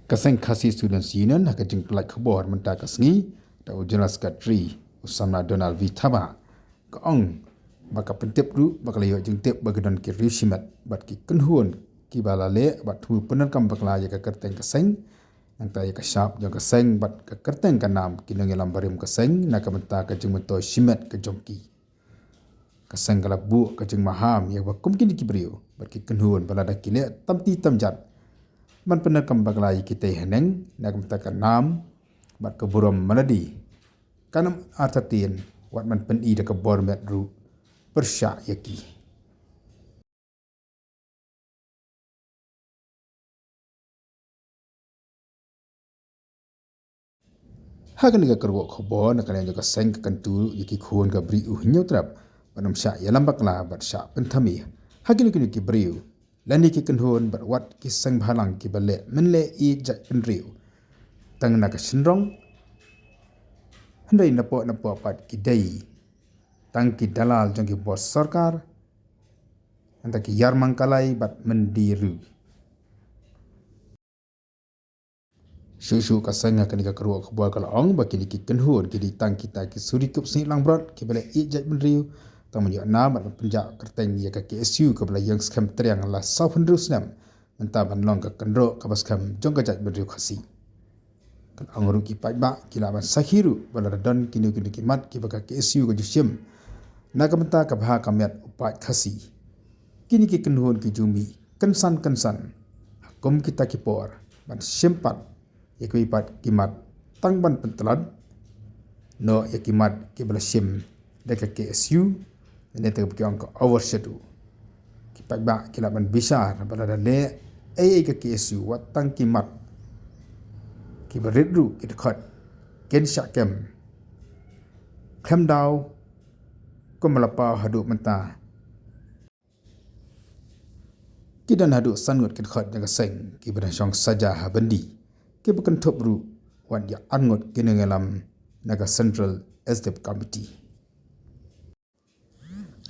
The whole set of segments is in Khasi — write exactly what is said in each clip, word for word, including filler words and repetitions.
Ka seng Khasi Students Union ha ka jingpyllait khubor mynta ka sngi da u General Secretary u Samla Donald V Thabah ka ong ba ka pyntip ruh ba ka la ïoh jingtip ba ki don ki riew shimet bad ki kynhun kiba la leh bad thmu pyndonkam bakla ïa ka kyrteng ka seng, nangta ïa ka shap jong ka seng bad ka kyrteng ka nam ki nongïalam barim ka seng na ka bynta ka jingmyntoi shimet ka jong ki. Ka seng ka la buh ka jingmaham ïa ba kum kine ki briew bad ki kynhun ba lada ki leh tam ti tam jat ban pyndonkam bakla ïa kitei haneng na ka bynta ka nam bad ka burom, ma lade kan ym artatien wat ban pyni da ka bor met ruh pyrshah ïa ki. Ha kane ka kyrwoh khubor na ka liang jong ka seng ka kyntu ïa ki khun ka Bri U Hynñiewtrep ban ym shah ïalam bakla bad shah pynthame ha kino kino ki briew lane ki kynhun bad wat ki seng bhalang kiba leh mynleh ïeit jaitbynriew tang na ka shynrong, hynrei napoh napoh pat ki dei tang ki dalal jong ki bor sorkar, nangta ki ïarmang kalai bad myndi ruh. Shuh shuh ka seng ha kane ka kyrwoh khubor ka la ong ba kine ki kynhun ki dei tang kita ki suri kup snieh langbrot kiba leh ïeit jaitbynriew tang ban ïoh nam bad ban pynjah kyrteng ïa ka K S U kaba la ïeng skhem triang la sawphew hynriew snem mynta ban long ka kynroh kaba skhem jong ka jaitbynriew Khasi. Ka la ong ruh ki paidbah ki lah ban sakhi ruh ba lada don kino kino ki mat kiba ka K S U ka ju shim na ka bynta ka bha ka miat u paid Khasi, kine ki kynhun ki ju mih kynsan kynsan ha kum kita ki por ban shim pat ïa kiwei pat ki mat tang ban pyntlot noh ïa ki mat kiba la shim da ka K S U, lane kata kaba ki ong ka overshadow. Ki paidbah ki lah ban bishar ba lada leh ei ei ka K S U wat tang ki mat kiba rit ruh ki dkhot kin shah kem khlem daw kumba la paw haduh mynta. Ki don haduh san ngut ki dkhot jong ka seng kiba dang shong saja ha byndi, kiba kynthup ruh wat ïa ar ngut ki nongïalam na ka Central Executive Committee.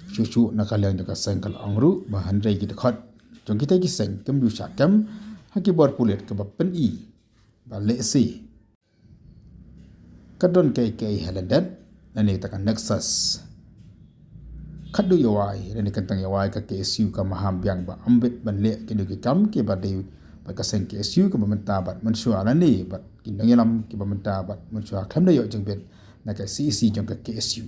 Shuh shuh na ka liang jong ka seng ka la ong ruh ba hynrei ki dkhot jong kita ki seng kim ju shah kem ha ki bor pulit kaba pyni ba lehse ka don kaei kaei ha lyndet lane kata ka nexus. Khatduh ïa wai lane kyntang ïa wai ka K S U ka maham biang ba ym bit ban leh kino ki kam kiba dei bad ka seng K S U kaba mynta bad mynshuwa lane bad ki nongïalam kiba mynta bad mynshuwa khlem da ïoh jingbit na ka C E C jong ka K S U.